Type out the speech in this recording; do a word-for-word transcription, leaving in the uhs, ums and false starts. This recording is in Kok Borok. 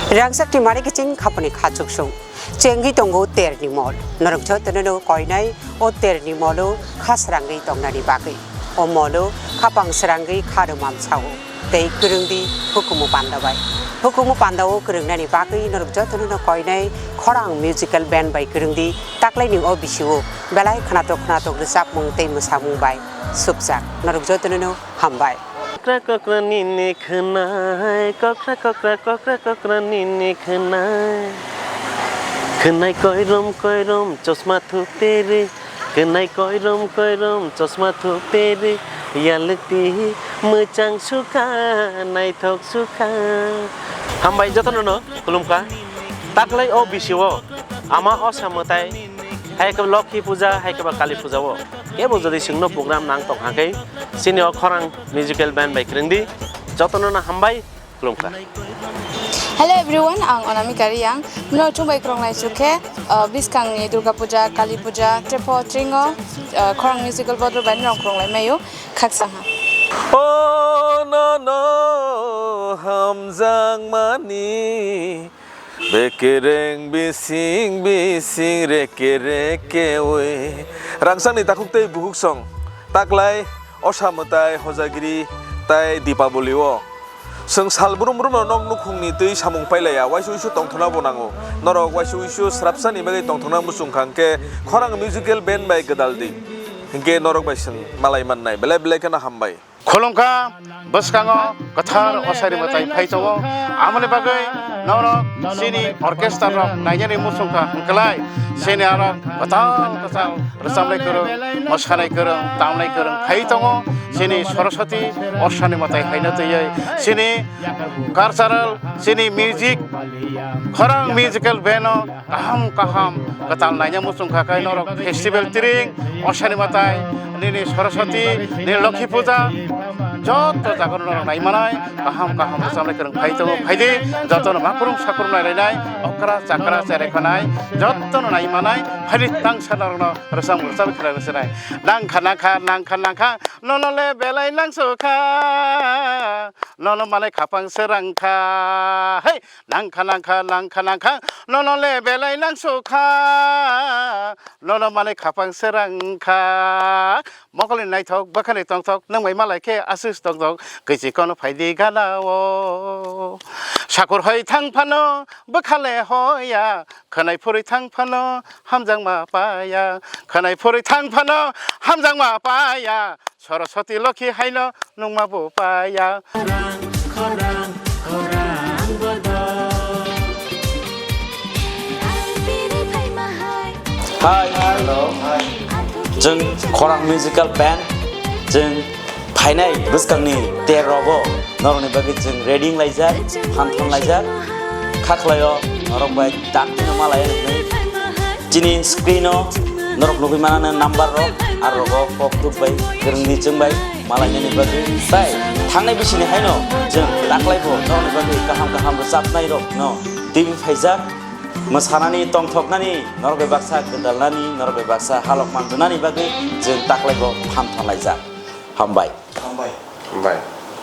Rangchakni mari kiching khapani khachuksung. Chengwi tongo terni mol. Norok jotono no koinai o terni molo kha srangwi tongnani bagwi. O molo khapang srangwi kha rwmam sao. Tei kwrwngdi hukumu panda bai. Hukumu panda o kwrwngnani bagwi norok jotono no koinai khorang musical band bai kwrwngdi taklaini o bisio belai khnatok khnatok rwchapmung tei mwsamung bai supjak. Norok jotono no hambai. Kokra kokra nini khwnai, kokra kokra, kokra kokra nini khwnai. Khwnai koirom koirom chosma thuperi, khwnai koirom koirom chosma thuperi, yalukti mwchang sukha, naithok sukha. Hambai jotono no khulumkha. Taklai o bisio ama osa mwtai, hai khe Lokhi puja, hai khe ba Kali puja o. Kebo jodi chwngno program nang tong hakhe, chini o khorang musical band bai kwrwngdi, jotono no hambai, khulumkha. Hello everyone, ang Anamika Reang. Mino chumbai khorang lai chukhe, uh, bwskangni Durga Puja, Kali Puja, Trepo Tringo, uh, khorang musical board bai nong khorang lai mayu, khaksa ha. Oh no no, hamjak mani. Bekereng bising bising reke reke oi. Rangchakni takhuk tei bukhuk song. Taklai osa mwtai hojagiri tai Dipaboli o. Chwng sal brum brum no nok nukhungni twi samung pailaiya, waisa uisu tongthokna bo nango. Norok waisa uisu srapsani bagwi tongthokna muchung kha hwnkhe khorang musical band bai gwdal di. Hwnkhe norok bai chwng malai mannai. Belai belai kheno hambai. Khulumkha, bwskango kwthar osaini mwtai phai tongo. Amoni bagwi norok chini orchestra rok nainani muchungkha hwnkhlai chini aro kwtal kwtal rwchapnai kwrwng, mwsanai kwrwng, tamnai kwrwng phai tongo. Chini Saraswati osaini mwtai haino twiwi chini cultural, chini music, khorang musical band o kaham kaham kwtal naina muchung kha khe norok festival tring, osaini mwtai, nini Saraswati, nini Lokhi puja, joto jaga norok nai manai, kaham kaham rwchapnai kwrwng phai tongo, phaidi, jotono makrung sakrung nai lainai, okra chakra cherai khanai, jotono nai manai, phaidi tangsa norokno rwchap rwchap khlai rwchapnai. Nangkha nangkha nangkha nangkha, nono le belai nangsukha, nono malai khapang srangkha, hei! Nangkha nangkha nangkha nangkha, nono le belai nangsukha, nono manwi khapang srangkha. Mokolni naithok bwkhani tongthok, nwng bai malai khe aswk tongthok, kwchwi kono phaidi gana o. Sakur hoi thang phano bwkha le hoya, khwnai phurwi thang phano hamjakma paya, khwnai phurwi thang phano hamjakma paya. Saraswati Lokhi haino nungma bo paya. Khorang, khorang, khorang bodo. Hi, hello. Chwng Khorang Musical Band, chwng phainai bwskangni ter rogo norokni bagwi chwng ready wnglaijak, phan thon laijak, kha khlaio norok bai dakti no malai rwgwi. Chini screen o norok nugwi manano number rok, aro rogo kok tuk bai, kwrwngni chwng bai malainani bagwi. Tai thangnai bisini haino chwng taklai bo norokni bagwi kaham kaham rwchapnai rok no twiwi phaijak. Mwsanani, tongthoknani, norok bai baksa gwdalnani, norok bai baksa halok manjwnani bagwi chwng taklai bo phan thon laijak. Hambai. Hambai. Hambai.